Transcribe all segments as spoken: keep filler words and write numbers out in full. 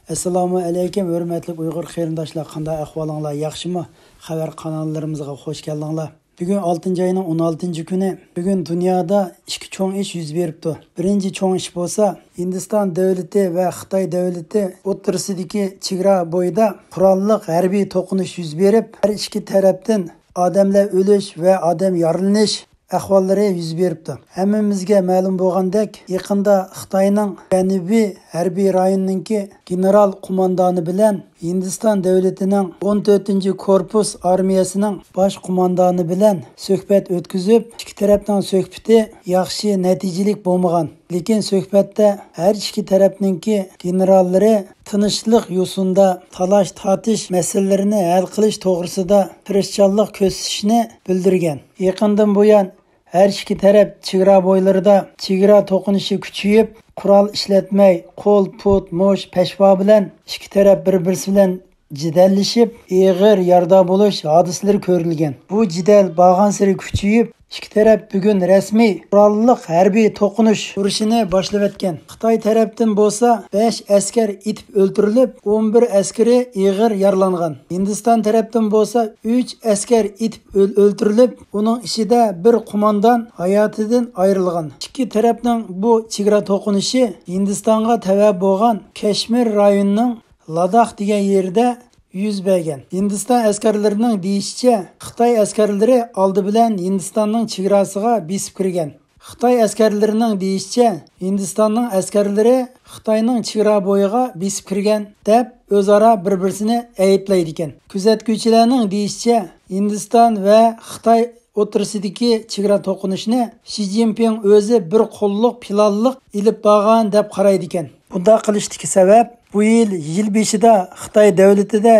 ئەسسالامۇ ئەلەيكۇم، ھۆرمەتلىك ئۇيغۇر قېرىنداشلار، قانداق ئەھۋالىڭلار، ياخشىمۇ؟ خەۋەر قاناللىرىمىزغا خوش كەلدىڭلار. بۈگۈن ئالتىنچى ئاينىڭ ئون ئالتىنچى كۈنى. بۈگۈن دۇنيادا ئىككى چوڭ ئىش يۈز بېرىپتۇ. بىرىنچى چوڭ ئىش بولسا، ھىندىستان دۆلىتى ۋە خىتاي دۆلىتى ئوتتۇرىسىدىكى چېگرا بويىدا قوراللىق ھەربىي توقۇنۇش يۈز بېرىپ، ھەر ئىككى تەرەپتىن ئادەملەر ئۆلۈش ۋە ئادەم يارىلىنىش ئەھۋاللىرى يۈز بېرىپتۇ. ھەممىمىزگە مەلۇم بولغاندەك، يېقىندا خىتاينىڭ جەنۇبىي ھەربىي رايونىنىڭكى گېنېرال قوماندانى بىلەن ھىندىستان دۆلىتىنىڭ ئون تۆتىنچى كورپۇس ئارمىيەسىنىڭ باش قوماندانى بىلەن سۆھبەت ئۆتكۈزۈپ، ئىككى تەرەپنىڭ سۆھبىتى ياخشى نەتىجىلىك بولمىغان. لېكىن سۆھبەتتە ھەر ئىككى تەرەپنىڭكى گېنېراللىرى تىنچلىق يوسۇندا تالاش-تارتىش مەسىلىلىرىنى ھەل قىلىش توغرىسىدا تىرىشچانلىق كۆرسىتىشىنى بىلدۈرگەن. يېقىندىن بۇيان ھەر ئىككى تەرەپ چېگرا بويلىرىدا چېگرا توقۇنۇشى كۈچىيىپ، قورال ئىشلەتمەي، قول، پۇت، مۇش، پەشۋا بىلەن ئىككى تەرەپ بىر-بىرسى بىلەن جېدەللىشىپ، ئېغىر يارىدار بولۇش ھادىسىلىرى كۆرۈلگەن. بۇ جېدەل بارغانسېرى كۈچىيىپ، ئىككى تەرەپ بۈگۈن رەسمىي قوراللىق ھەربىي توقۇنۇش ئۇرۇشىنى باشلىۋەتكەن. خىتاي تەرەپتىن بولسا بەش ئەسكەر ئېتىپ ئۆلتۈرۈلۈپ، ئون بىر ئەسكىرى ئېغىر يارىلانغان. ھىندىستان تەرەپتىن بولسا ئۈچ ئەسكەر ئېتىپ ئۆل-، ئۆلتۈرۈلۈپ، ئۇنىڭ ئىچىدە بىر قوماندان ھاياتىدىن ئايرىلغان. ئىككى تەرەپنىڭ بۇ چېگرا توقۇنۇشى ھىندىستانغا تەۋە بولغان كەشمىر رايونىنىڭ لاداخ دېگەن يېرىدە يۈز بەرگەن. ھىندىستان ئەسكەرلىرىنىڭ دېيىشىچە، خىتاي ئەسكەرلىرى ئالدى بىلەن ھىندىستاننىڭ چېگراسىغا بېسىپ كىرگەن. خىتاي ئەسكەرلىرىنىڭ دېيىشىچە، ھىندىستاننىڭ ئەسكەرلىرى خىتاينىڭ چېگرا بويىغا بېسىپ كىرگەن دەپ ئۆزئارا بىر-بىرسىنى ئەيىبلەيدىكەن. كۆزەتكۈچىلەرنىڭ دېيىشىچە، ھىندىستان ۋە خىتاي ئوتتۇرىسىدىكى چېگرا توقۇنۇشىنى شى جىنپىڭ ئۆزى بىر قوللۇق پىلانلىق ئېلىپ بارغان دەپ قارايدىكەن. بۇنداق قىلىشتىكى سەۋەب، بۇ يىل يىل بېشىدا خىتاي دۆلىتىدە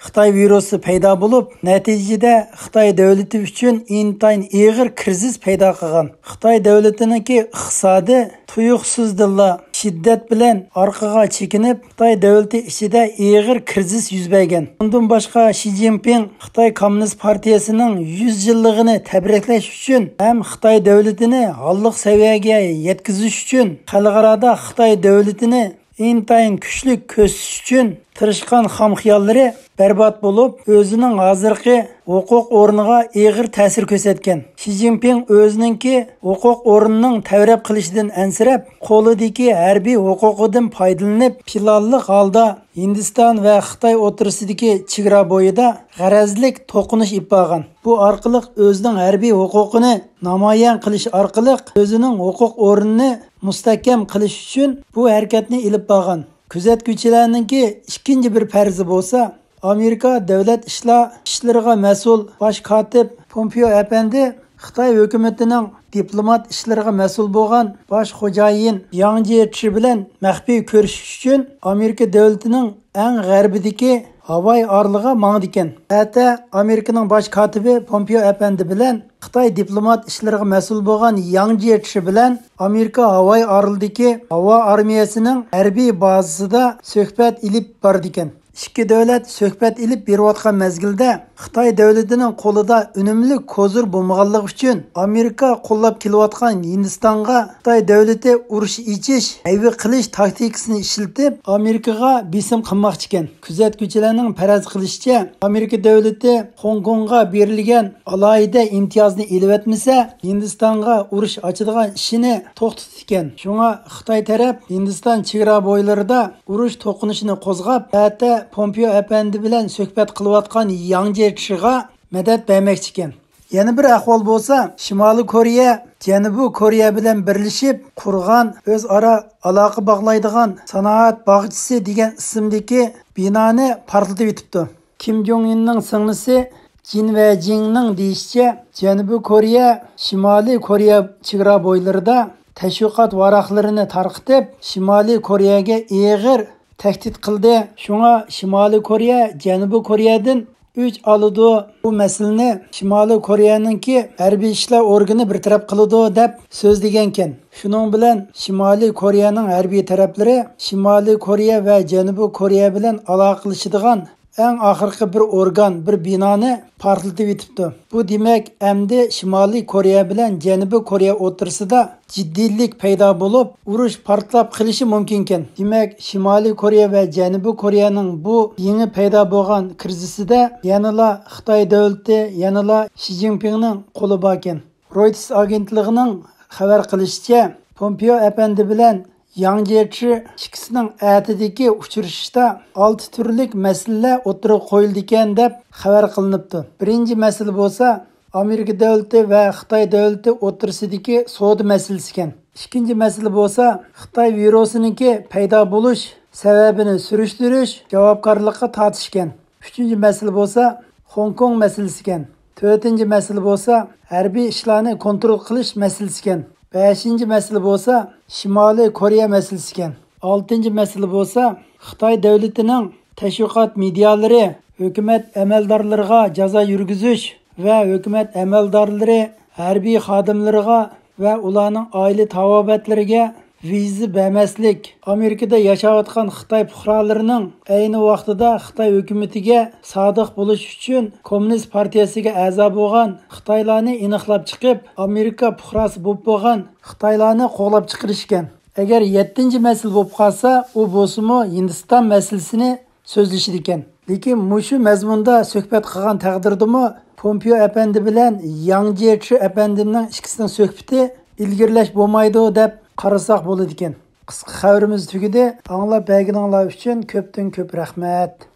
خىتاي ۋىرۇسى پەيدا بولۇپ، نەتىجىدە خىتاي دۆلىتى ئۈچۈن ئىنتايىن ئېغىر كىرىزىس پەيدا قىلغان. خىتاي دۆلىتىنىڭكى ئىقتىسادى تۇيۇقسىزدىنلا شىددەت بىلەن ئارقىغا چېكىنىپ، خىتاي دۆلىتى ئىچىدە ئېغىر كىرىزىس يۈز بەرگەن. ئۇندىن باشقا، شى جىنپىڭ خىتاي كوممۇنىست پارتىيىسىنىڭ يۈز يىللىقىنى تەبرىكلەش ئۈچۈن ھەم خىتاي دۆلىتىنى ھاللىق سەۋىيەگە يەتكۈزۈش ئۈچۈن خەلقئارادا خىتاي دۆلىتىنى ئىنتايىن كۈچلۈك كۆرسىتىش ئۈچۈن تىرىشقان خام خىياللىرى بەربات بولۇپ، ئۆزىنىڭ ھازىرقى ھوقۇق ئورنىغا ئېغىر تەسىر كۆرسەتكەن. شى جىنپىڭ ئۆزىنىڭكى ھوقۇق ئورنىنىڭ تەۋرەپ قېلىشىدىن ئەنسىرەپ، قولىدىكى ھەربىي ھوقۇقىدىن پايدىلىنىپ، پىلانلىق ھالدا ھىندىستان ۋە خىتاي ئوتتۇرىسىدىكى چېگرا بويىدا غەرەزلىك توقۇنۇش ئېلىپ بارغان. بۇ ئارقىلىق ئۆزىنىڭ ھەربىي ھوقۇقىنى نامايان قىلىش ئارقىلىق ئۆزىنىڭ ھوقۇق ئورنىنى مۇستەھكەم قىلىش ئۈچۈن بۇ ھەرىكەتنى ئېلىپ بارغان. كۆزەتكۈچىلەرنىڭكى ئىككىنچى بىر پەرىزى بولسا، ئامېرىكا دۆلەت ئىشلار ئىشلىرىغا مەسئۇل باش كاتىپ پومپېئو ئەپەندى خىتاي ھۆكۈمىتىنىڭ دىپلومات ئىشلىرىغا مەسئۇل بولغان باش خوجايىن ياڭ جيېچى بىلەن مەخپىي كۆرۈشۈش ئۈچۈن ئامېرىكا دۆلىتىنىڭ ئەڭ غەربىدىكى ھاۋاي ئارىلىغا ماڭىدىكەن. ئەتە ئامېرىكىنىڭ باش كاتىپى پومپېئو ئەپەندى بىلەن خىتاي دىپلومات ئىشلىرىغا مەسئۇل بولغان ياڭ جيېچى بىلەن ئامېرىكا ھاۋاي ئارىلىدىكى ھاۋا ئارمىيەسىنىڭ ھەربىي بازىسىدا سۆھبەت ئېلىپ بارىدىكەن. ئىككى دۆلەت سۆھبەت ئېلىپ بېرىۋاتقان مەزگىلدە، خىتاي دۆلىتىنىڭ قولىدا ئۈنۈملۈك كوزىر بولمىغانلىقى ئۈچۈن، ئامېرىكا قوللاپ كېلىۋاتقان ھىندىستانغا خىتاي دۆلىتى ئۇرۇش ئېچىش، ھەيۋە قىلىش تاكتىكىسىنى ئىشلىتىپ، ئامېرىكىغا بېسىم قىلماقچىكەن. كۆزەتكۈچىلەرنىڭ پەرەز قىلىشىچە، ئامېرىكا دۆلىتى خوڭكوڭغا بېرىلگەن ئالاھىدە ئىمتىيازنى ئېلىۋەتمىسە، ھىندىستانغا ئۇرۇش ئاچىدىغان ئىشىنى توختىتىدىكەن. شۇڭا خىتاي تەرەپ ھىندىستان چېگرا بويلىرىدا ئۇرۇش توقۇنۇشىنى قوزغاپ، ئەتە پومپېئو ئەپەندى بىلەن سۆھبەت قىلىۋاتقان ياڭ جيېچىغا مەدەت بەرمەكچىكەن. يەنە بىر ئەھۋال بولسا، شىمالىي كورېيە جەنۇبىي كورېيە بىلەن بىرلىشىپ قۇرغان ئۆزئارا ئالاقە باغلايدىغان سانائەت باغچىسى دېگەن ئىسىمدىكى بىنانى پارتلىتىۋېتىپتۇ. كىم جوڭ ئىننىڭ سىڭلىسى جىن ۋەجىڭنىڭ دېيىشىچە، جەنۇبىي كورېيە شىمالىي كورېيە چېگرا بويلىرىدا تەشۋىقات ۋاراقلىرىنى تارقىتىپ، شىمالىي كورېيەگە ئېغىر تەھدىت قىلدى. شۇڭا شىمالىي كورېيە جەنۇبىي كورېيەدىن ئۆچ ئالىدۇ. بۇ مەسىلىنى شىمالىي كورېيەنىڭكى ھەربىي ئىشلار ئورگىنى بىر تەرەپ قىلىدۇ، دەپ سۆزلىگەنكەن. شۇنىڭ بىلەن شىمالىي كورېيەنىڭ ھەربىي تەرەپلىرى شىمالىي كورېيە ۋە جەنۇبىي كورېيە بىلەن ئالاقىلىشىدىغان ئەڭ ئاخىرقى بىر ئورگان، بىر بىنانى پارتلىتىۋېتىپتۇ. بۇ دېمەك، ئەمدى شىمالىي كورېيە بىلەن جەنۇبىي كورېيە ئوتتۇرىسىدا جىددىيلىك پەيدا بولۇپ، ئۇرۇش پارتلاپ قېلىشى مۇمكىنكەن. دېمەك، شىمالىي كورېيە ۋە جەنۇبىي كورېيەنىڭ بۇ يېڭى پەيدا بولغان كىرىزىسىدە يەنىلا خىتاي دۆلىتى، يەنىلا شى جىنپىڭنىڭ قولى باركەن. رويتېرس ئاگېنتلىقىنىڭ خەۋەر قىلىشىچە، پومپېئو ئەپەندى بىلەن ياڭ جيېچى ئىككىسىنىڭ ئەتىدىكى ئۇچرىشىشتا ئالتە تۈرلۈك مەسىلىلەر ئوتتۇرىغا قويۇلىدىكەن، دەپ خەۋەر قىلىنىپتۇ. بىرىنچى مەسىلە بولسا ئامېرىكا دۆلىتى ۋە خىتاي دۆلىتى ئوتتۇرىسىدىكى سودا مەسىلىسىكەن. ئىككىنچى مەسىلە بولسا خىتاي ۋىرۇسىنىڭكى پەيدا بولۇش سەۋەبىنى سۈرۈشتۈرۈش، جاۋابكارلىققا تارتىشكەن. ئۈچىنچى مەسىلە بولسا خوڭكوڭ مەسىلىسىكەن. تۆتىنچى مەسىلە بولسا ھەربىي ئىشلارنى كونترول قىلىش مەسىلىسىكەن. بەشىنچى مەسىلە بولسا شىمالىي كورېيە مەسىلىسىكەن. ئالتىنچى مەسىلە بولسا خىتاي دۆلىتىنىڭ تەشۋىقات مېدىيالىرى ھۆكۈمەت ئەمەلدارلىرىغا جازا يۈرگۈزۈش ۋە ھۆكۈمەت ئەمەلدارلىرى ھەربىي خادىملىرىغا ۋە ئۇلارنىڭ ئائىلە تاۋابىئاتلىرىگە ۋىزا بەرمەسلىك، ئامېرىكىدا ياشاۋاتقان خىتاي پۇقرالىرىنىڭ ئەينى ۋاقتىدا خىتاي ھۆكۈمىتىگە سادىق بولۇش ئۈچۈن كوممۇنىست پارتىيەسىگە ئەزا بولغان خىتايلارنى ئېنىقلاپ چىقىپ، ئامېرىكا پۇقراسى بولۇپ بولغان خىتايلارنى قوغلاپ چىقىرىشكەن. ئەگەر يەتتىنچى مەسىلە بولۇپ قالسا، ئۇ بولسىمۇ ھىندىستان مەسىلىسىنى سۆزلىشىدىكەن. لېكىن مۇشۇ مەزمۇندا سۆھبەت قىلغان تەقدىردىمۇ پومپېئو ئەپەندى بىلەن ياڭ جيېچى ئەپەندىنىڭ ئىككىسىنىڭ سۆھبىتى ئىلگىرىلەش بولمايدۇ دەپ قارىساق بولىدىكەن. قىسقا خەۋىرىمىز تۈگىدى. ئاڭلاپ بەرگىنىڭلار ئۈچۈن كۆپتىن كۆپ رەھمەت.